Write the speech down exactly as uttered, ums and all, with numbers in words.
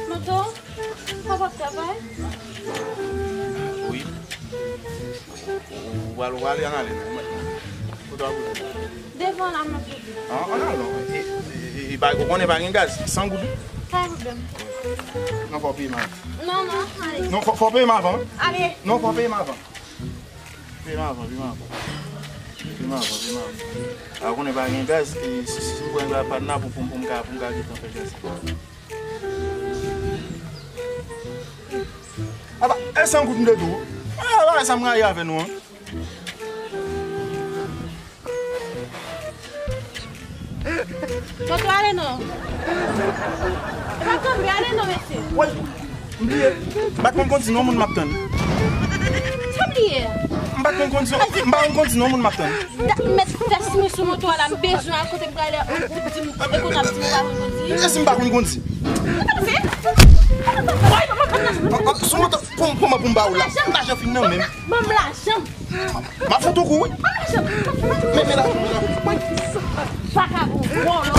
Moto, sa w ap travay? Wi. Ou pral, ou prale, ann ale non. Kote w ap rive? Devan la, m ap rive. An, ann ale non. E, e, e, e, pa, ou konnen pa gen gaz, san goud wi. Pa gen pwoblèm. Non, fò w peye m avan. Non, non, ale. Non, fò, fò w peye m avan. Ale. Non, fò w peye m avan. Peye m avan, peye m avan. Peye m avan, peye m avan. A, ou konnen pa gen gaz, e, si, si, si m pran gaz pa n nan pou, pou, pou m ka, pou m ka gentan fè gaz. Apa, e san goud m te di w. A, bagay sa m rayi avè nou an. Tonton, ale non. E pa kanpe, ale non, mesye. Wè, m bliye. M pa t konn kondui non, moun m ap tann. Sa w bliye? M pa t konn kondui, m pa konn kondui non, moun m ap tann. Da-, mèt fè simen sou moto a la, m bezwen al kote m prale, yon gwoup di m, e kounye a m di m pa konn kondui. E si m pa konn kondui? Ou pa fè? Ou pa fè? Sou moto, pou, pou mwen, pou m ba ou la. Lajan. Lajan fin nan men m. Ban m lajan m. M ap fout ou kou, wi. Ban m lajan m. Men, men la, men la. Vakabon, vòlò.